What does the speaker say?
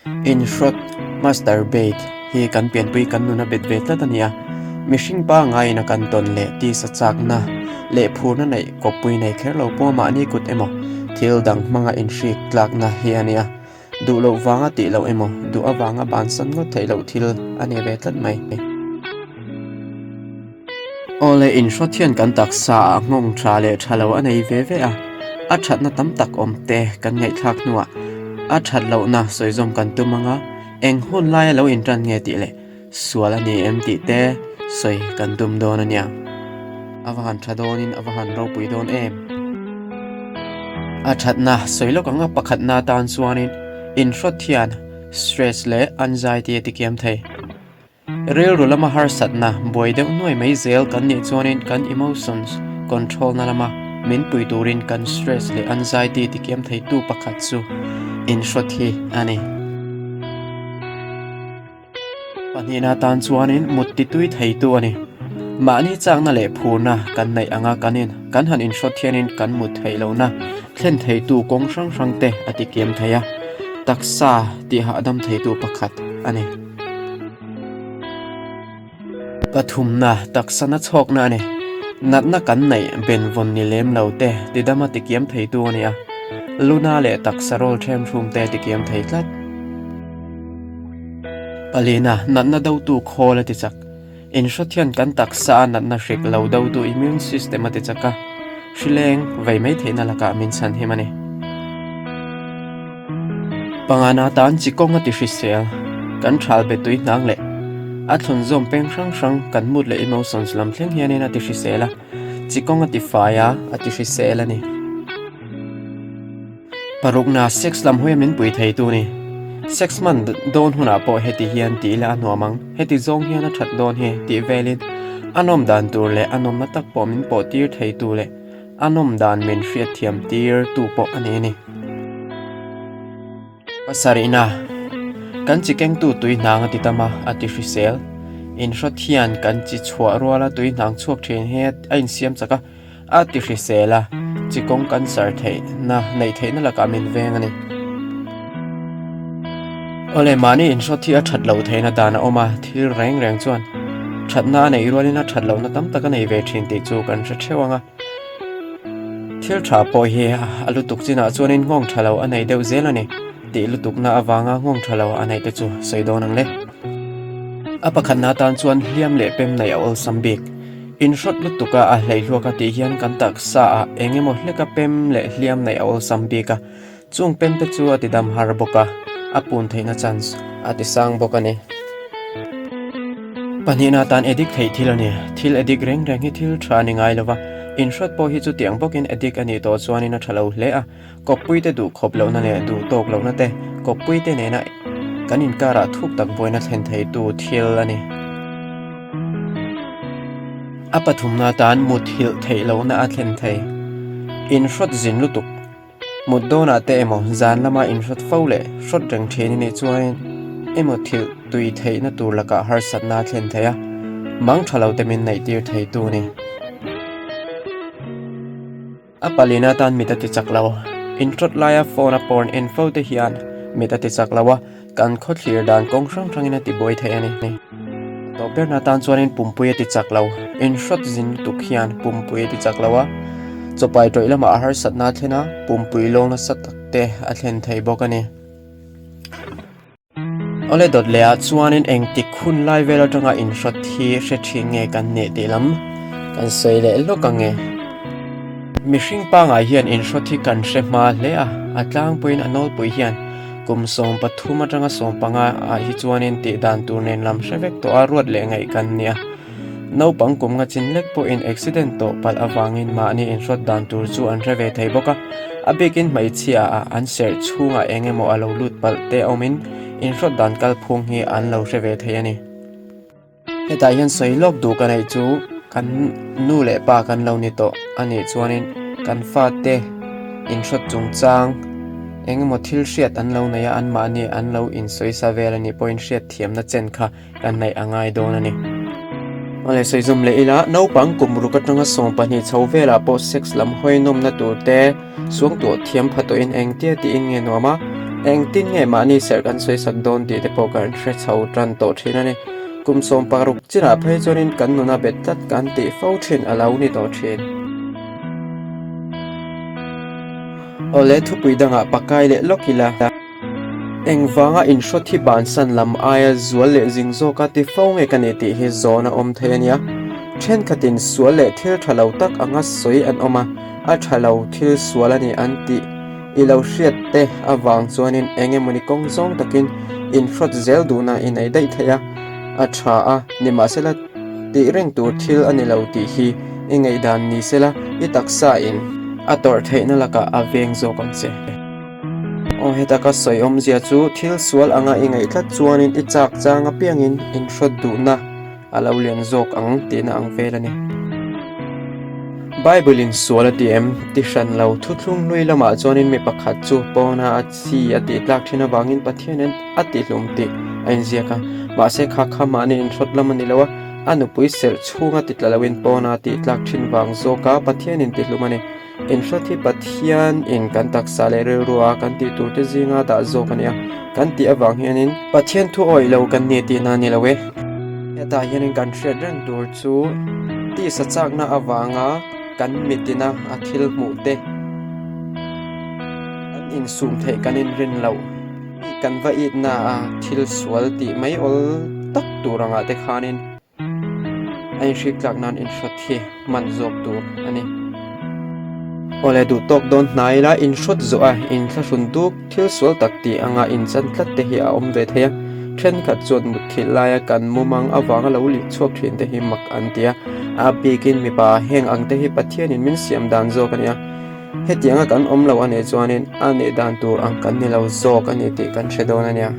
Inhrawt, masturbate, hi kan pianpui kan nuna bet ve tlat a ni a. Mihring pangaiin a kan tawn leh tisa chakna leh phurna neih kawppui nei kher lo pawh mahni kut emaw thil dang hmanga inhrik tlakna hi a ni a. Duh loh vanga tih loh emaw duh avanga bansan ngawt theih loh thil a ni ve tlat mai. Awle inhrawt hian kan taksa ah nghawng tha leh tha lo a nei ve ve a, a thatna tam tak awm te kan ngaihthlak hnuah a that lohna sawizawm kan tum anga eng hun laia lo intan nge tih leh sual a ni em tih te sawi kan tum dawn a nia. A va han tha dawnin a va han ropui dawn em? A thatna sawi lawk anga pakhatna atan chuanin inhrawt hian stress leh anxiety a tikiam thei. Rilru lama harsatna buai deuh nuai mai zel kan nih chuanin kan emotions control na lama min pui turin kan stress leh anxiety tikiam theitu pakhat chu inhrawt hi a ni. Pahnihna tan chuanin mut titui theitu a ni. Mahni chakna leh phurna kan neih anga kan in kan han inhrawt hianin kan mut theih lohna thlen theitu kawng hrang hrang te a tikiam thei a, taksa tihahdam theitu pakhat a ni. Pathumna, taksa na chhawkna a ni. Natna kan neih benvawn ni lem lo te tidama tikiam theitu a ni a, luna leh taksa rawl ṭhem hrum te tikiam thei tlat. Palina, natna dotu khawl a ti chak. Inhrawt hian kan taksa a natna hrik lo dotu immune system a ti chak a, hrileng vei mai theihna lakah min chhanhim a ni. Pangana tan chi kawng a ti hrisel, kan thal be tui hnang leh a thlun zawm peng hrang hrang kan mood leh emotions lam thleng hianin a ti hrisel a, chi kawng a ti fai a, a ti hrisel a ni. Parukna sex lam hawi a min pui thei tu ni. Sex hman dawn hunah pawh heti hian tih ila a nuam ang, heti zawng hian a that dawn hi tih velin a nawm dan tur leh a nawmna tak pawh min pawh tir thei tu leh A nawm dan min hriatthiam tir tu pawh a ni a ni. Pasarihna, Kan chi kengtu tui hnang a ti tam a, a ti hrisel. Inhrawt hian kan chi chhuah ruala tui hnang chhuak thin hi a insiam chak a, a ti hrisel a, chi kawng cancer theihna neih theihna lakah min veng a ni. Awle, mahni inhrawt hi a that loh theihna dan a awm a, thil reng reng chuan thatna a neih rualin a that lohna tam tak a nei ve thin tih chu kan hre theuh ang a. Thil tha pawh hi a lutuk chinah chuanin nghawng tha lo a nei deuh zel a ni tih lutukna avanga nghawng tha lo a neih te chu sawi dawn ang le. A pakhatna atan chuan hliam leh pem neih a awlsam bik. Inhrawt lutuka a hleihluak a tih hian kan taksa ah eng emaw hleka pem leh hliam neih a awlsam bik a. Chung pem te chu a ti dam har bawk a, a pun theihna chance a ti sang bawk a ni. Pahnihna atan addict theih thil a ni. Thil addict reng reng hi thil tha a ni ngai lo va, inhrawt pawh hi chutiang bawkin addict a nih tawh chuanin a tha lo hle a. Kawppui te duh khawp lohna leh duh tawk lohna te, kawppui te nena kan inkarah thuk tak buaina thlen theitu thil a ni. A pathumna atan muthilh theih lohna a thlen thei. Inhrawt zin lutuk. Mut dawnah te emaw zan lama inhrawt fo leh hrawt reng thin i nih chuan emaw thilh tui theihna tur lakah harsatna a thlen thei a, mang tha lo te min neih tir thei tu a ni. A palin atan mit a ti chak lo. Inhrawt laia phone a porn en fo te hian mit a ti chak lo a, Kan khawthlir dan kawng hrang hrangin a ti buai thei a ni. Tawp berna tan chuanin pumpui a ti chak lo. Inhrawt zin lutuk hian pumpui a ti chak lo a, chawpai tawih lamah a harsatna a thlen a, pumpui lawng nasa tak te a thlen thei bawk a ni. Awle dawt leh ah chuanin engtik hun lai vel atanga inhrawt hi hre thin nge kan nih tih lam kan sawi leh lawk ang e. Mihring pangai hian inhrawt hi kan hre hma hle a, a tlangpuiin a nawlpui hian Kum 13 atanga 15 ah hi chuanin tih dan tur nen lam hre vek tawh a ruat leh ngaih kan nia. Naupang kum nga chin lek pawhin accident tawh palh avangin mahni inhrawt dan tur chu an hre ve thei bawk a. A bikin hmeichhia ah an serh chhungah eng emaw a lo lut palh te awmin inhrawt dan kalphung hi an lo hre ve thei a ni. Hetah hian sawi lawk duh ka neih chu kan nu leh pa kan lo ni tawh a nih chuanin kan fate inhrawt chungchang eng emaw thil hriat an lo nei a, anmahni an lo insawisa vel a nih pawhin hriat thiamna chen kha kan neih a ngai dawn a ni. Awle sawi zawm leh ila, naupang kum ruk atanga 12 chho velah pawh sex lam hawi nawmna tur te suangtuah thiam pha tawhin engtia tiin nge nuam a? Engtin nge mahni serh kan sawisak dawn tih te pawh kan hre chho tan tawh thin a ni. Kum 16 chinah phei chuanin kan nuna bet tlat kan tih fo thin a lo ni tawh thin. Awle thupui dangah pakai leh lawk ila. Engvanga inhrawt hi bansan lam aia zual leh zing zawka ti fo nge ka ni tih hi zawn a awm thei a nia. Thenkhatin sual leh thil tha lo tak anga sawi an awm a, a tha lo thil sual a ni an tih i lo hriat te avang chuanin eng emawni kawng zawng takin inhrawt zel duhna i nei daih thei a, a tha a, nimahsela tih reng tur thil a ni lo tih hi i ngaihdan ni sela i taksa in a tawrh theihna lakah a veng zawk ang che. Aw heta ka sawi awmzia chu thil sual anga i ngaih tlat chuanin i chak chang apiangin inhrawt duhna a lo lian zawk ang tihna ang vel a ni. Bible in sual a ti em? Ti hran lo. Thuthlung hlui lamah chuanin mi pakhat chu pawna a chi a tih tlak thin avangin Pathianin a tihlum tih a inziak a. Mahse kha kha mahni inhrawt lam a ni lo a, a nupui serh chhunga ti tla loin pawna a tih tlak thin vang zawka Pathianin tihlum a ni. Inhrawt hi Pathian in kan taksa leh rilrua kan tih tur te zinga dah zawk a nia. Kan tih avang hianin Pathian thu awih lo kan ni tihna a ni lo e. Hetah hianin kan hriat reng tur chu tisa chakna avanga kan mitina a thil hmuh te kan insum theih kan inrin loh hi kan va itna a thil sual tih mai awl tak tur angah te khanin A inhrik tlak nan inhrawt hi hman zawk tur a ni. Awle duh tawk dawn hnai ila inhrawt zawh a, inthlahrun duk thil sual tak tih anga inchan tlat te hi a awm ve thei a. Thenkhat chuan mutthilh laia kan mumang avanga lo lih chhuak thin te hi mak an ti a. A bikin mipa heng ang te hi Pathianin min siam dan zawk a nia. Hetianga kan awm lo a nih chuanin a nih dan tur ang kan ni lo zawk a ni tih kan hre dawn a nia.